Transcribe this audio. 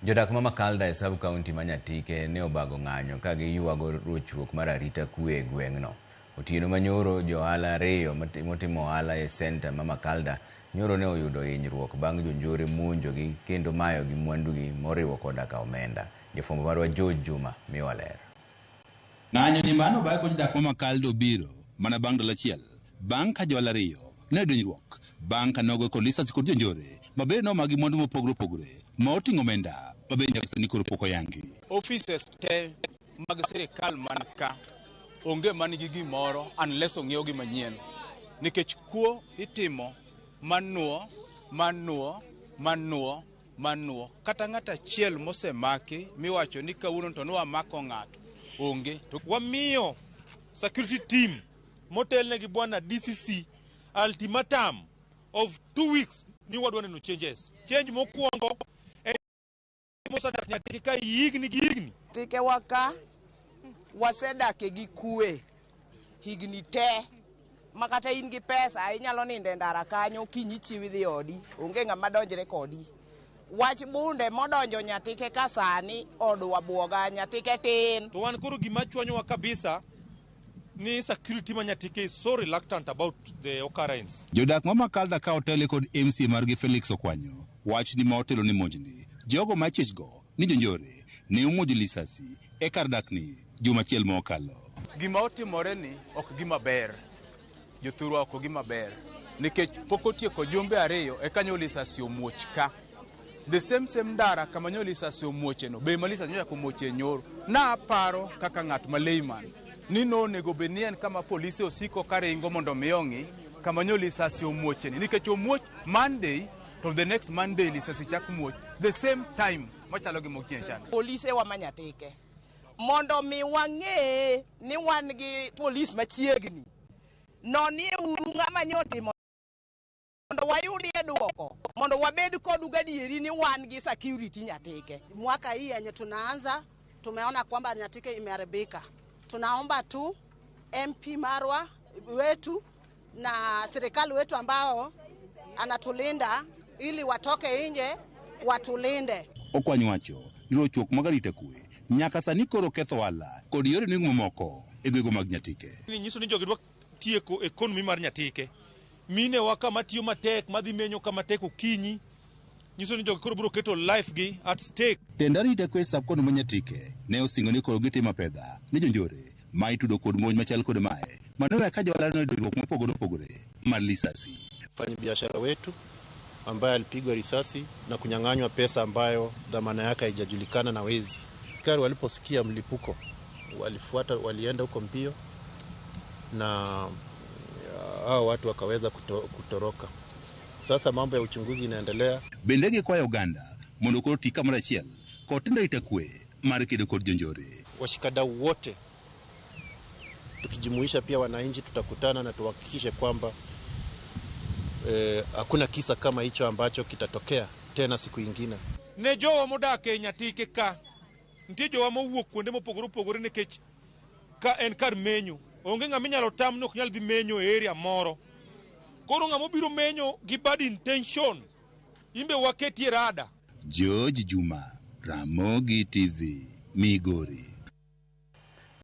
Jodak ma Makalda e sub county ma Nyatike ne obago ng'anyo ka giyuago rochruok mar arita kwe e gweng'no. Otieno manyoro johala ariyo motimo ohala e senta ma Makalda nyoro ne oyudo hinyruok bang' jonjore muonjogi kendo mayogi mwandugi moriwo koda ka omenda. Jafwambo marwa George Juma miyowa ler. Ng'anyo ni mano bang' ka jodak ma Makalda obiro mana bang' ndalo achiel bang' ka johala ariyo ne oyudo hinyruok bang' ka nogo kod lisasi kod jonjore ma bende nomagi mwandu mopogore opogore ma oting'o omenda ma bende nyaka sani koro pok oyangi. Offices te mag sirikal man ka onge man gi gimoro unless ong'iew gi manyien nikech kuo itimo manuo manuo manuo manuo kata ng'at achiel mosemaki miwacho ni kawuono to nwamako ng'ato onge. To wamiyo security team motelne gi bwana DCC ultimatum of 2 weeks ni wadwa neno changes. Change mokwongo en mosedak Nyatike ka higni gi higni. Tikewa ka wasedake gi kwe higni te ma kata in gi pesa inyalo nindo e ndara kanyo okinyi chiew idhi odi onge ng'ama donjre kodi. Wach bunde modonjo Nyatike ka sani odwa buoga Nyatike tin. To wan koro gima chwanyowa kabisa ni security ma Nyatike is so reluctant about the occurrence. Jodak ma Makalda ka otele kod MCA margi Felix Okwanyo wach ni ma otelo ni monjni jogo ma chich go ni jonjore ne omuojo lisasi e kar dakni juma achiel ma okalo. Gima otimore ni ok gima ber, jothurwa, ok gima ber nikech pok otieko jumbe 2 eka nyo lisasi omuoch ka. The same same ndara kama nyo lisasi omuoche no be ma lisasi nyochako omuoche nyoro. Naparo kaka ng'at ma layman ni nonego bed ni en kama polise osiko karingo mondo mi ong'i kama nyo lisasi omuoche ni nikech omuoch Monday to the next Monday lisasi chak muoch the same time machalo gi mokchien chande. Polise wa ma Nyatike mondo mi wang'e ni wan gi polis machiegni nonie uru ng'ama nyotimo mondo wayudie duoko mondo wabed kodu gadieri ni wan gi security Nyatike. Mwaka hii yenye tunaanza tumeona kwamba Nyatike imeharibika. Tunaomba tu MP Marwa wetu na serikali wetu ambao anatulinda ili watoke nje watulinde. Okwanyo wacho ni rochruok mag arita kwe nyaka sani koro ketho ohala kod yore nweng'o mamoko e gwenge mag Nyatike. Ni nyiso ni jogi dwa tieko economy mar Nyatike. Minewa kama tiyo matek madhi menyo kama tek okinyi nyiso ni jogi koro biro keto life gi at stake. Tend arita kwe e sub county ma Nyatike ne osingo ni koro gitimo apedha ne jonjore ma itudo kod monj machal kod mae manoweyo ka johala noyudo hinyruok mopogore opogore mar lisasi. Mfanyabiashara wetu ambaye alipigwa risasi na kunyang'anywa pesa ambayo dhamana yake haijajulikana na wezi. Askari waliposikia mlipuko walifuata, walienda huko mbio na hao watu wakaweza kutoroka. Sasa mambo ya uchunguzi inaendelea. Bende gikwayo oganda mondo koro oti kamoro achiel kod tend arita kwe mar kedo kod jonjore. Washikadau wote tukijumuisha pia wananchi, tutakutana na tuhakikishe kwamba hakuna kisa kama hicho ambacho kitatokea tena siku ingine. Ne jowa modak e Nyatike ka, nitie jowa mowuok kuonde mopogore opogore nikech ka en kar menyo. Onge ng'ama inyalo tam ni ok nyal dhi menyo e area moro. Koro ng'ama obiro menyo gi bad intention, imbe waketie rada. George Juma, Ramogi TV, Migori.